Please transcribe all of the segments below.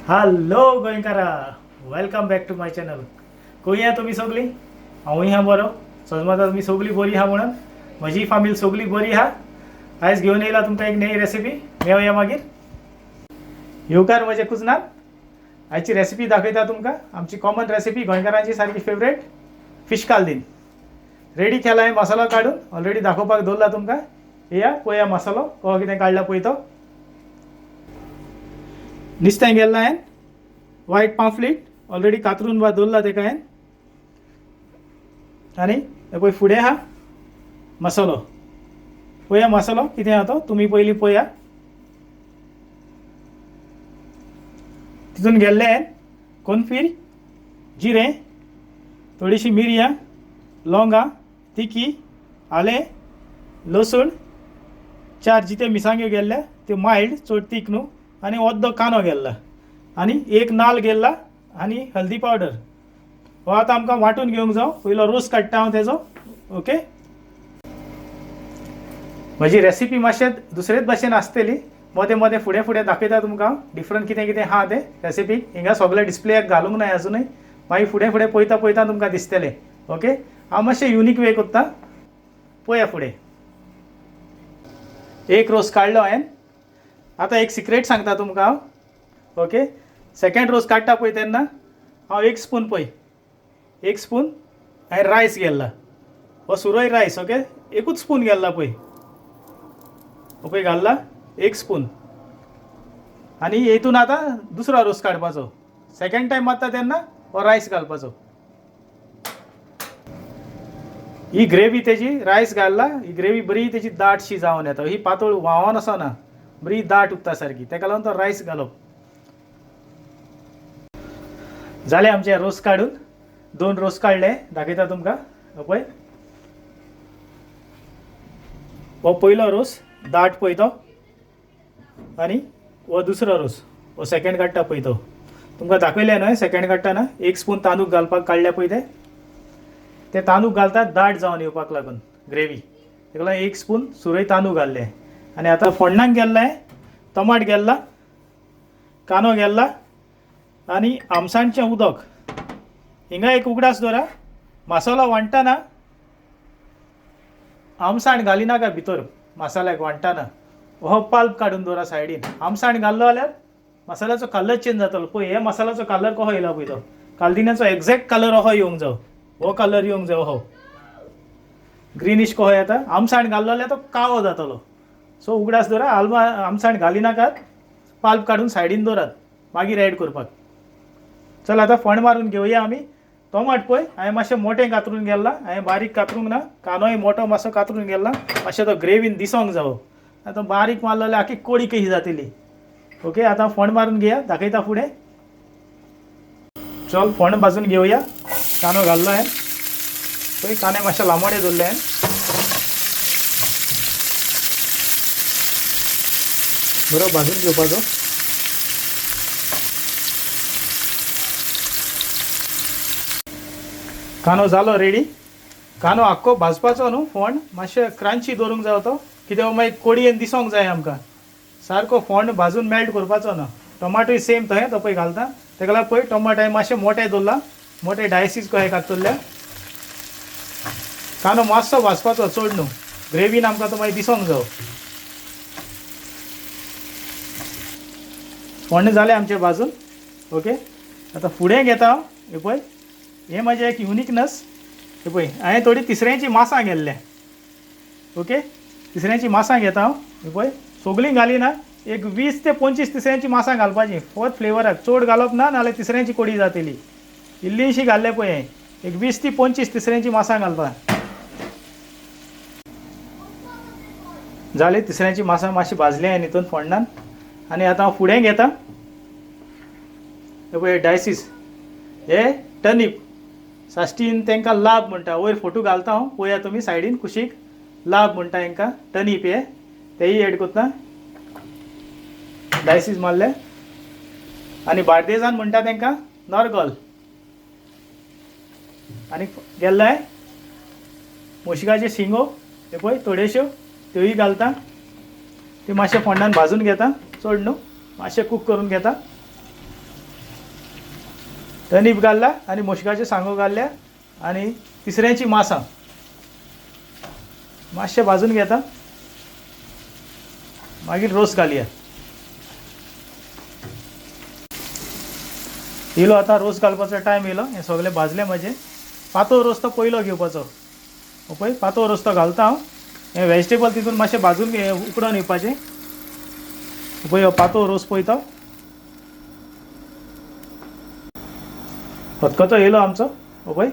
Hello गोंयकारा, welcome back to my channel. खंय आहा तुमी सगळीं? हांवूय आहा बरो. समजता तुमी सगळीं बरी आहा म्हणून. म्हजी फामील सगळी बरी आहा. आयज घेवन येयला तुमकां एक नवी रेसिपी. मेळया मागीर. येवकार म्हज्या कुजनात. आयची रेसिपी दाखयता तुमकां, आमची कॉमन रेसिपी, गोंयकारांची सारकी फेवरेट, फिश कालदीन. रेडी केला हांवें मसालो काडून, ऑलरेडी दाखोवपाक दवरला तुमकां. येया पळया मसालो कसो कितें काडला पळय तो. नुस्तें गेल्लां हांवें वायट पांफलीट ऑलरेडी कातरून बा दवरला तेका हांवें. आनी हे पळय फुडें आहा मसालो. पळया मसालो कितें आहा तो, तुमी पयलीं पळया. तितून गेल्लें हांवें कोनफीर, जिरें, थोडीशी मिरयां, लवंगां, तिखी, आलें, लसूण, 4 जिते मिरसांग्यो गेल्ल्या त्यो मायल्ड, चड तीख न्हू, आनी अर्दो कांदो गेल्ला, आनी एक नाल्ल गेल्ला, आनी हल्दी पावडर. हो आतां आमकां वांटून घेवंक जावो. पयलो रोस काडटा हांव तेजो. ओके, म्हजी रेसिपी मातशें दुसरेच भाशेन आसतली. मदें मदें फुडें फुडें दाखयता तुमकां डिफरंट कितें कितें आहा तें रेसिपी. हिंगा सगळें डिस्प्लेयाक घालूंक नाय आजुनूय, मागीर फुडें फुडें पळयता पळयता तुमकां दिसतलें. ओके, हांव मातशें युनीक वे करता, पळया फुडें. एक रोस काडलो हांवें. आतां एक सिक्रेट सांगता तुमकां हांव. ओके, सेकेंड रोस काडटा पळय तेन्ना हांव एक स्पून पळय, एक स्पून हांवें रायस गेल्ला, हो सुरय रायस. ओके, एकूच स्पून गेल्ला पळय, हो पळय घाल्ला एक स्पून. आनी हेतून आतां दुसरो रोस काडपाचो. सेकेंड टायम मारता तेन्ना हो रायस घालपाचो. ही ग्रेवी तेजी रायस घालला, ही ग्रेवी बरी तेजी दाटशी जावन येता. ही पातळ व्हांवन वचना, बरी दाट उरता सारकी. तेका लागून तो रायस घालप. जालें आमचें रोस काडून. 2 रोस काडले, दाखयता तुमकां. हो पळय, हो पयलो रोस दाट पळय तो, आनी हो दुसरो रोस, हो सेकेंड काडटा पळय तो. तुमकां दाखयलें न्हय सेकेंड काडटना एक स्पून तांदूळ घालपाक काडल्या पळय ते, ते तांदूळ घालतात दाट जावन येवपाक लागून ग्रेवी. तेका लागून एक स्पून सुरय तांदूळ घाल्ले. आनी आतां फोण्णाक गेल्लें, टमाट गेल्ला, कांदो गेल्ला, आनी आमसाणचें उदक. हिंगा एक उगडास दवरा, मसालो वांट्टना आमसाण घालिनाका भितर. मसाल्याक वांट्टना हो पाल्प काडून दवरा सायडीन. आमसाण घाल्लो जाल्यार मसाल्याचो कलर चेंज जातलो. पळय हे मसाल्याचो कलर कसो येयला पळय तो, कालदिन्याचो एग्जॅक्ट कलर असो येवंक जावो, हो कलर येवंक जाय, हो ग्रिनीश कसो येता. आमसाण घाल्लो जाल्यार तो काळो जातलो. सो उगडास दवरा, आलमा आमसाण घालिनाकात, पाल्प काडून सायडीन दवरात मागीर एड करपाक. चल आतां फोंड मारून घेवया आमी. टोमाट पळय हांवें मातशें मोटें कातरून गेल्ला, हांवें बारीक कातरूंक ना. कांदोय मोटो मातसो कातरून गेल्ला, मातशें तो ग्रेवीन दिसोंक जावो. आतां बारीक मारलो जाल्यार आखी कोडी कशी जातली. ओके, आतां फोंड मारून घेया, दाखयता फुडें. चल फोंड भाजून घेवया. कांदो घाल्लो हांवें पळय, कांदे मातशे लांबोडे दवरले हांवें. बरो भाजून घेवपाचो. कांदो जालो रेडी. कांदो आख्खो भाजपाचो न्हू, फोंड मातशें क्रंची दवरूंक जायो तो, कित्याक मागीर कोडयेन दिसोंक जाय आमकां. सारको फोंड भाजून मेल्ट करपाचो ना. टोमाटोय सेम थंय तो पळय घालता. तेका लागून पळय टोमाटो हांवें मातशें मोटे दवरला, मोटे डायसीस कशे कातरल्या. कांदो मातसो भाजपाचो, चड न्हू, ग्रेवीन आमकां तो मागीर दिसोंक जावो. फोंड जालें आमचें भाजून. ओके, आतां फुडें घेता हांव. हें पळय, हें म्हजें एक युनिकनस. हें पळय हांवें थोडी तिसऱ्यांची मासां गेल्लें. ओके, तिसऱ्यांची मासां घेता हांव. हें पळय सगळीं घालिना, एक 20 ते 25 तिसऱ्यांची मासां घालपाची फक्त फ्लेवराक. चड घालप ना, नाल्यार तिसऱ्यांची कोडी जातली. इल्लीशी घाल्ले पळय हांवें, एक 20 ते 25 तिसऱ्यांची मासां घालपा. जाली तिसऱ्यांची मासां मातशी भाजली हांवें हितून फोंडान. आनी आतां हांव फुडें घेता. हे पळय डायसीस, हे टर्नीप, साश्टीन तांकां लाब म्हणटा. वयर फोटो घालता हांव, पळया तुमी सायडीन कुशीक, लाब म्हणटा हांकां, टर्नीप हे, तेय एड करता. डायसीस मारले. आनी बार्देजान म्हणटा तांकां नॉर्गोल. आनी गेल्ले मुशिकाचे शिंगो, हे पळय थोड्योश्यो, त्योय घालता. ती मातशें फोंडान भाजून घेता, चड न्हू, मातशें कूक करून घेता. टर्नीप घालला आनी मोशकाच्यो सांगो घाल्ल्या आनी तिसऱ्यांची मासां मातशें भाजून घेता. मागीर रोस घालया. येयलो आतां रोस घालपाचो टायम येयलो. हें सगळें भाजलें म्हजें. पातळ रोस तो पयलो घेवपाचो. पळय पातळ रोस तो घालता हांव. हें वेजिटेबल तितून मातशें भाजून उकडून येवपाचें. पळय हो पातळ रोस पळय तो खतखतो येयलो आमचो. पळय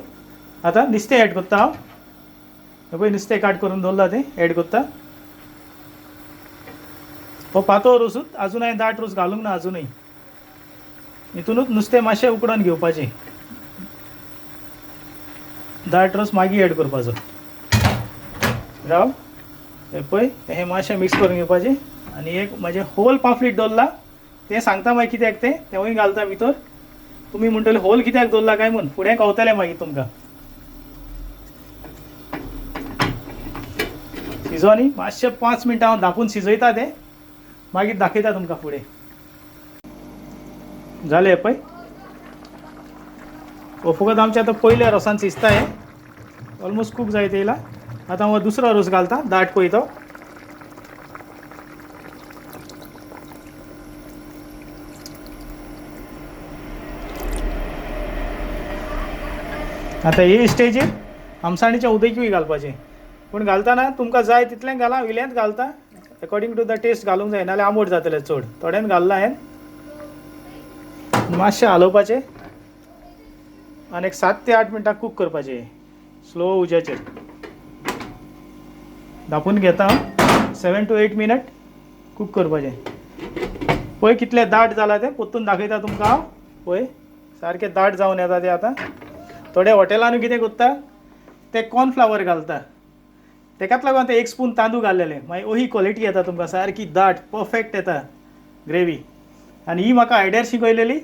आतां नुस्तें एड करता हांव. पळय नुस्तें काट करून दवरलां तें एड करता. हो पातळ रोसूच, अजून हांवें दाट रोस घालूंक ना अजुनूय. हितूनच नुस्तें मातशें उकडून घेवपाचें. दाट रोस मागीर एड करपाचो. राव हें पळय हें मातशें मिक्स करून घेवपाचें. आनी एक म्हजें होल पांफलीट दवरलां तें सांगता मागीर कित्याक तें, तेंवूय घालता भितर. तुमी म्हणटले होल कित्याक दवरला काय म्हूण, फुडें कवतलें मागीर तुमकां. शिजोनी मातशें 5 मिनटां हांव धांपून शिजयता तें, मागीर दाखयता तुमकां फुडें. जालें पळय हो फकत आमच्या आतां पयल्या रोसान शिजता हें, ऑलमोस्ट कूक जायत येयला. आतां हांव दुसरो रोस घालता दाट पळय तो. आतां हे स्टेजीर आमसाणीचें उदकूय घालपाचें, पूण घालतना तुमकां जाय तितलें घाला, इल्लेंच घालता, अकॉर्डिंग टू the test घालूंक जाय, नाल्यार आंबट जातलें चड. थोडेंच घाललां हांवें. मातशें हालोवपाचें आनी एक 7 ते 8 मिनटां कूक करपाचें स्लो उज्याचेर. धांपून घेता हांव. 7 to 8 minute cook करपाचें. पळय कितलें दाट जालां तें परतून दाखयता तुमकां हांव. पळय सारकें दाट जावन येता तें आतां. थोडे हॉटेलानूय कितें करता ते कॉर्नफ्लावर घालता, तेकाच लागून ते 1 स्पून तांदूळ घाल्लेले, मागीर ओही क्वॉलिटी येता तुमकां सारकी दाट परफेक्ट येता ग्रेवी. आनी ही म्हाका आयडियार शिकयलेली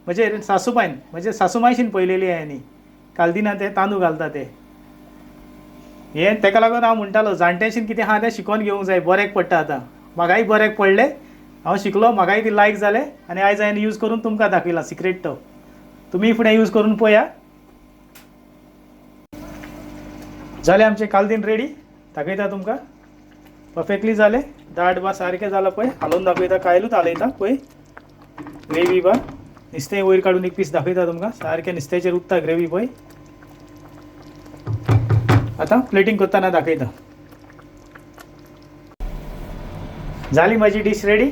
म्हजे सासूबायन, म्हजे सासूमायशीन पळयलेली हांवें न्ही कालदिना ते तांदूळ घालता ते. हें तेका लागून हांव म्हणटालो जाणट्याशीन कितें आहा तें शिकोवन घेवंक जाय, बऱ्याक पडटा. आतां म्हाकाय बऱ्याक पडलें, हांव शिकलो, म्हाकाय ती लायक जालें आनी आयज हांवें यूज करून तुमकां दाखयलां सिक्रेट तो. तुमी फुडें यूज करून पळया. जालें आमचें कालदीन रेडी, दाखयता तुमकां परफेक्टली जालें. दाट बा सारकें जालां पळय, हालोवन दाखयता, कायलूच हालयता पळय. ग्रेवी बा नुस्तें वयर काडून एक पीस दाखयता तुमकां, सारकें नुस्त्याचेर उरता ग्रेवी पळय. आतां प्लेटींग करतना दाखयता. जाली म्हजी डीश रेडी,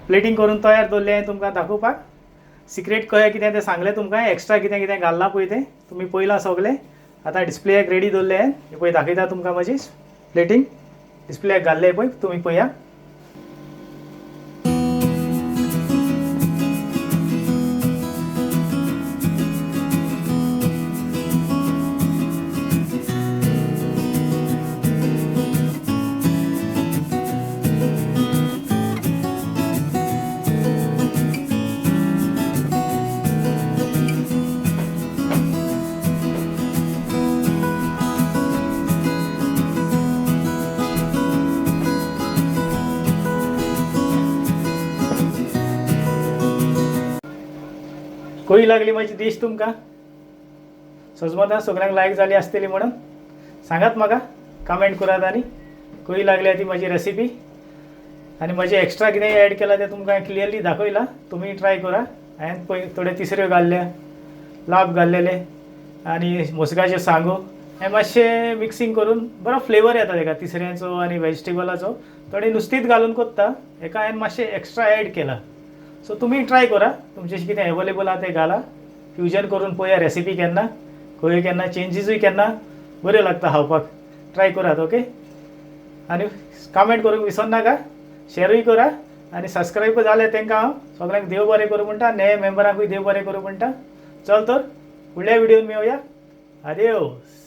प्लेटींग करून तयार दवरलें हांवें तुमकां दाखोवपाक. सिक्रेट कशें कितें तें सांगलें तुमकां, एक्स्ट्रा कितें कितें घाललां पळय तें तुमी पळयलां सगळें. आतां डिस्प्लेयाक रेडी दवरलें हांवें, हें पळय दाखयता तुमकां म्हजी प्लेटींग डिस्प्लेयाक घाल्लें पळय, तुमी पळया. कशी लागली म्हजी डीश तुमकां? सजमता सगळ्यांक लायक जाली आसतली म्हणून सांगात म्हाका, कमेंट करात. आनी कशी लागली ती म्हजी रेसिपी आनी म्हजें एक्स्ट्रा कितें एड केलां तें तुमकां क्लियरली दाखयलां, तुमी ट्राय करा. हांवें पळय थोड्यो तिसऱ्यो घाल्ल्या, लाब घाल्लेले आनी मोसगाच्यो सांगो, हें मातशें मिक्सींग करून बरो फ्लेवर येता तेका तिसऱ्यांचो आनी वेजिटेबलाचो. थोडे नुस्तींच घालून करता, हेका हांवें मातशें एक्स्ट्रा एड केलां. सो तुमी ट्राय करा, तुमचें कितें एवेलेबल आहा तें घाला, फ्युजन करून पळया रेसिपी केन्ना खंय केन्ना चेंजीसूय केन्ना बऱ्यो लागता खावपाक. ट्राय करात ओके. आनी कमेंट करूंक विसरनाका, शेरूय करा आनी सबस्क्रायब जालें तांकां हांव सगळ्यांक देव बरें करूं म्हणटा, नये मेंबरांकूय देव बरें करूं म्हणटा. चल तर फुडल्या व्हिडियोन मेळया. आदेवस.